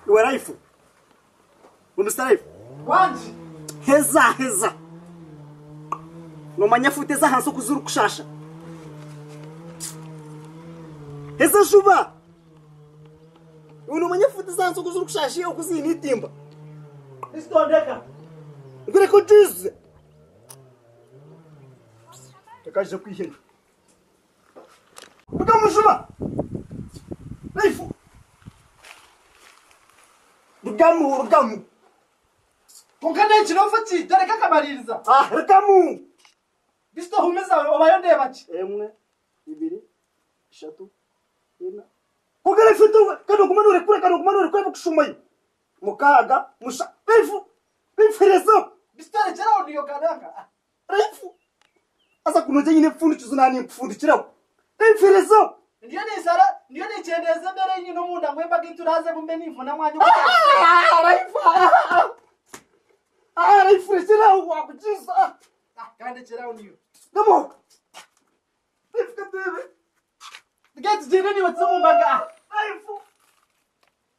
Iwe Life. Iwe Mister Life. Wangi. Heza heza. Noomanya fuuti ez'ahansi oku zirikushaasha? Heza juba. Iwe noomanya fuuti ez'ahansi oku zirikushaasha oku ziine eitimba? Nizitondeka. Ngu reka ogiize. Reka aije kwiheyo. Rugamu juba! Life! Rugamu, rugamu! Kwonka n'ekiro ki? Dore kakamaririza. Ah, rugamu! Bisi tohumiza obayo ndeeba ki? Emwe, ibiri, ishatu, ina. Kwonka Life kandi oguma noorekura kandi oguma noorekura bikushumayo. Mukaaga, musha. Life! Life herezaho! Bisi torekyera aho niyo kanaka. Life! Haza kunu nyine ebipfundikizo naanye ninkufundikiraho. Life herezaho! Ndiyo ninsara, ndiyo ninkyendeeza embeera ei nyine omunda ngu embaga ei turaazemu mbe ninfuna mwanya Ah, Life rekyeraho wakugiza. Kandi rekyeraho niyo. Gamuka. Life kateebe. Tugende tugyende niiwe tuze omu mbaga. Life.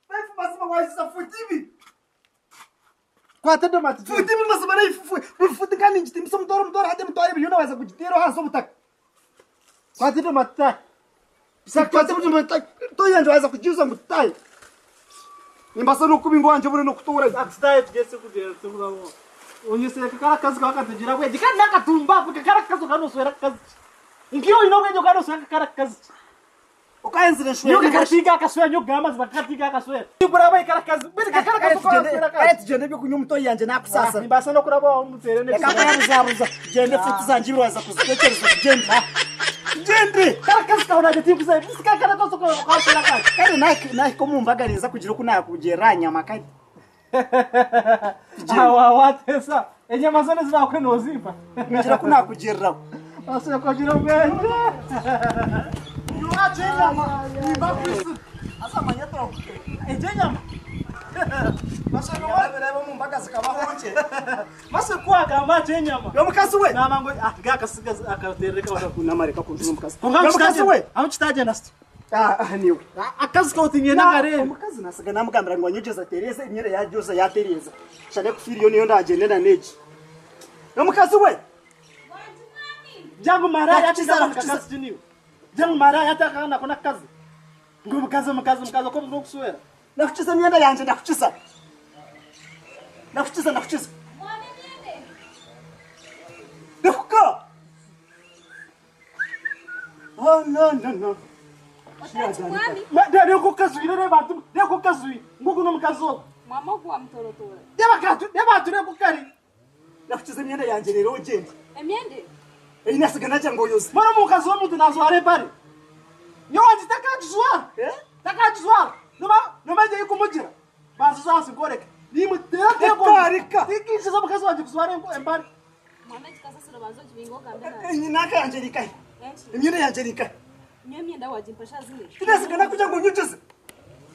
Life mazima waziza futi ibiri. Kwata edoma tugyende. Futi ibiri mazima life futi kandi ningitimbisa omutwaro omutwaro hati emitwaro ebiri yoona waaza kugiteera ahansi obutaka. Kwata edoma tutahe. Kwata edoma tutahe. Toyanja waaza kugiuza ngu tutahe. Nimbaasa n'okukubinga owangye obure n'okutuura. Tutahe tugyese kugyenda tukurabo. Onyesere kakara akazi kawe katagira bwengye kandi n'akatumba kakara akazi kanoswera akazi ki? Nkiyo oyine obwengye okanoswera kakara akazi ki? Okayenzire Nyowe nshwere. kakatiga akaswera nyowe kugamba mazima kakatiga akaswera. Kuraba ikara akazi mbere kakara akazi kanoswera Kare akazi. tugyende ebyokunywa omutoyi yangye nakusaasira. Nimbaasa n'okuraba aho muteere Reka nkayabuzabuza. Tugyende futi zangye ibiri waaza kuzitekyereza tugyende. Tugyende. Kara akazi kawe nagye tinkuzayo. Bisi kakara akazi kanoswera akazi. Kare nahika omu mbaga ninza kugira oku nakugyerera aha nyama kare. Awa watesa. Enyama zona zibakwe nozimpa. Ningira ku nakugyereraho. Ase kugira obwengye. Iwacu enyama. Nimba kwisi. Haza manya turakuteera. Egyo enyama. Bireba omu mbaga zikabaho nkye. Mase kuwagamba ati enyama. Omukazi we. Naba ngo ah gakasigaza akatereka waka. Namareka kuntuma omukazi. Konka Omukazi we. Aho kitagenda siti. Ah, ah, niwe. Akazi kawe tinyenda ngarebe. Omukazi nasiga namugambira ngu anyegyeza atereeze emyenda yagyoza yatereeza. Shana kufiira iyo niyo ndagyende na n'egi. Omukazi we. Jangu maraya Nakukiza, ati nakukiza. kazi tiniwe. Jangu maraya ati akana kona kazi. Ngo mukazi mukazi mukazi ko muzo kuswera. Nakukiza emyenda yangye nakukiza. Nakukiza nakukiza. Nakuka. Oh no no no. Mwami, Reko kazi rere bantu reko kazi ngugu no mukazi wo. mwama ogu wamutorotora. Deba katu deba tu reko kari. Nakukiza emyenda yangye rero ogyende. Emyende? Ei nasiga nagira ngu oyoze. Mara mukazi wo muntu nazware pare. Nyowe takajizwara. Eh? Takajizwara. Noma noma je kumugira. Banzu zansi nkoreke. Nimutera Reka, reka. Tikishiza mukazi wanje kuzwara embare. Mwama ekikasasiro banza okibinga ogambe nawe. Enyinaka yangye erikahe. Enki? Emyenda yangye erikahe. Nyowe emyenda wagimpasha zimwe. Tinasiga nakugira ngu onyegyeze.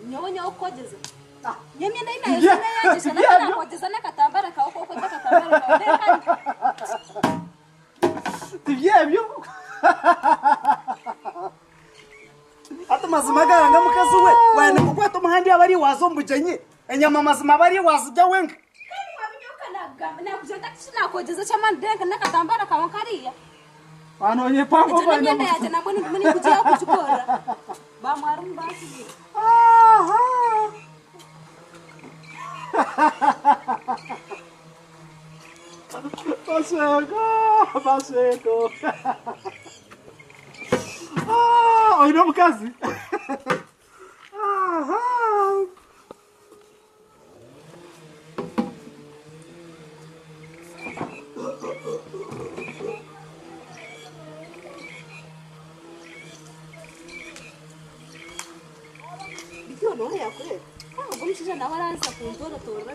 Nyowe nyowe okukogyeza. Ah. Nyowe emyenda ei nayoza neyangyesha Yeah. nakogyeza n'akatambara kawe kokoza akatambara kawe. Kandi Tibyebyo. Hati mazima garanga mukazi we. Wayenda kukwata omuhanda yaba ari waaza omu bugyenyi. Enyama mazima aba ari waazirya wenka. mwami nyowe kanagamba nakugira ntakiki nakogyeza kyamani denka n'akatambara kawe nkariya. Banonye pango Egyo n'emyenda yangye nabwo ndimu ninkugihaho kugikora. Bamwarimu bansigira. Aha. Baseko, baseko. Ah, oyine omukazi. Aha. Bityo noha yakureba. Ogwo omushaija nawe aranza kuntorotorora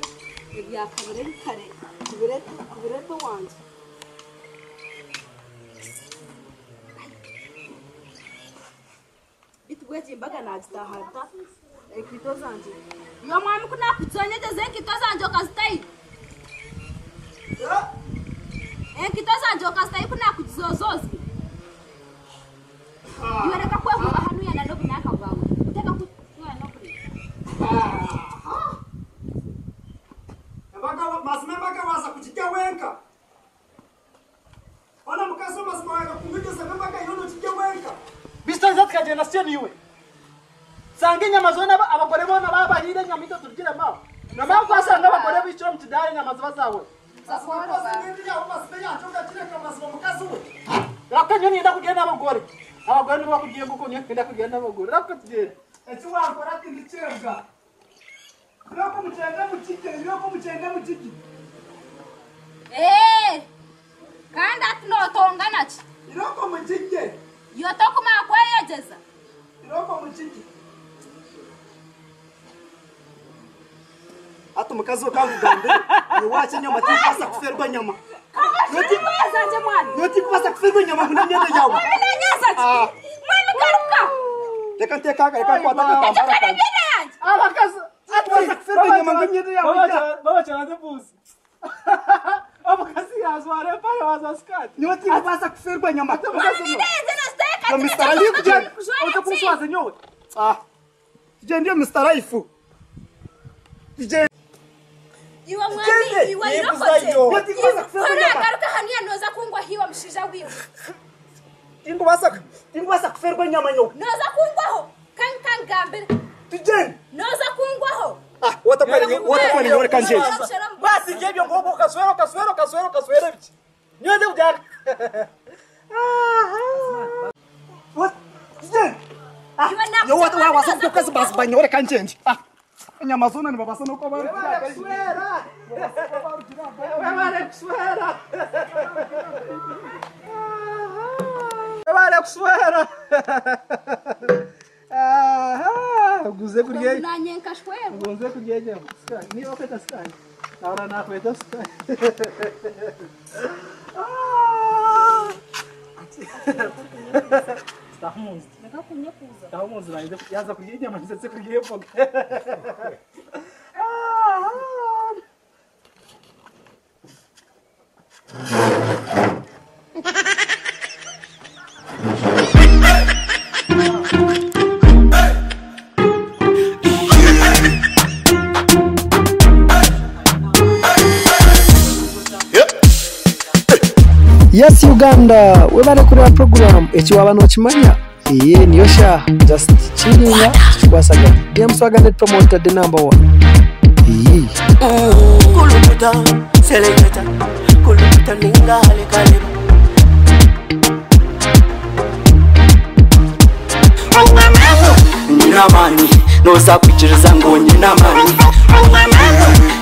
ebyakabire ebikare kubireta owangye. Bitu bwegi embaga nagitahata enkaito zangye. Iwe mwami ku nakutsonyegyeza enkaito zangye okazitayo. Enkaito zangye okazitayo ku nakugizozoozibwe. Iwe reka kwehuba hanuya na n'obunaka bwawe. Oteka kunywa n'okureba. niiwe. Sanga enyama zoona abagore boona baabariire enyama itwe turugiremu aho. Noomanya ku twashanga abagore baikire omu kidaara enyama ziba zaahwaire. Rahuka nyowe niinyenda kurya n'abagore. Abagore nibo bakurya enkoko nyowe niinyenda kurya n'abagore. Rahuka tugyende. Eki wankora tindikyebwa. Irooko mugyende mukirye, irooko mugyende mukirye. Ee, kandi hati nootongana ki? Irooko mukirye. Iwe tokumanya kweyegyeza? Irooko mukirye. Hati omukazi we ka nkugambire, iwe waakya enyama tinkubaasa kufeerwa nyama. Kabashara engoye zangye mwana. Nyowe tinkubaasa kufeerwa enyama ngu n'emyenda yaawe. Mwami nanyeeza ki? Mwami garuka. Reka nteeke aha, reka nkwate akatambaara Egyo ka kangye. n'emyenda yangye. Abakazi Tinkubaasa kufeerwa enyama ngu emyenda yaawe erya. Babakyaraze embuzi. Omukazi yaajwara empare waza sikaati. Nyowe tinkubaasa kufeerwa nyama. Mwami emyenda yangye noziteeka Yo, ati Mister Ali, kugyenda. kujwara Oza ki? kunswaza nyowe. Ah, tugyende Mister Life. Tugyende. Iwe mwami, Tugyende. iwe Nimbuzayo. irokoze. Nyowe tinkubaasa kufeerwa Kora nyama. garuka haniya noza kungwaho iwe mushaija wiwe. Tinkubaasa tinkubaasa kufeerwa nyama nyowe. Noza kungwaho. Kandi kangambire. Tugyende. Noza kungwaho. Ah, watakwenda nyowe, watakwenda nyowe reka ngyende. Basi ebyo ngu okaswera okaswera okaswera okaswera biki. Nyowe nze kugyenda. What? Tugyende. Ah, Iwe nakukyama nyowe wata wabasa noza kukazi kungwaho. nyowe reka ngyende. Ah, enyama zoona nibabaasa n'okuba bari Webare kuswera. Webare kuswera. Webare kuswera. Aha, uguze kurya. Nanye nkashwerwa. Uguze kurya enyama. Sikari, niba okweta sikari. Ahora nakweta sikari. Ah! Sitahumunzi. Reka kunyekuza. Sitahumunzi yaza kurya enyama ndetse kurya emboga. Ah! Yes Uganda webale kureba program eki waba nokimanya eye niyo shaaha just kiringa tukikwasaganya DM Swagger Net Promoter the number one iyi Kulukuta, seleketa, kulukuta ninga halikaleba. Nyina amani, noza kwikiriza ngo nyina amani.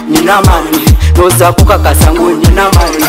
Nyina amani, noza kukakasa ngo nyina amani.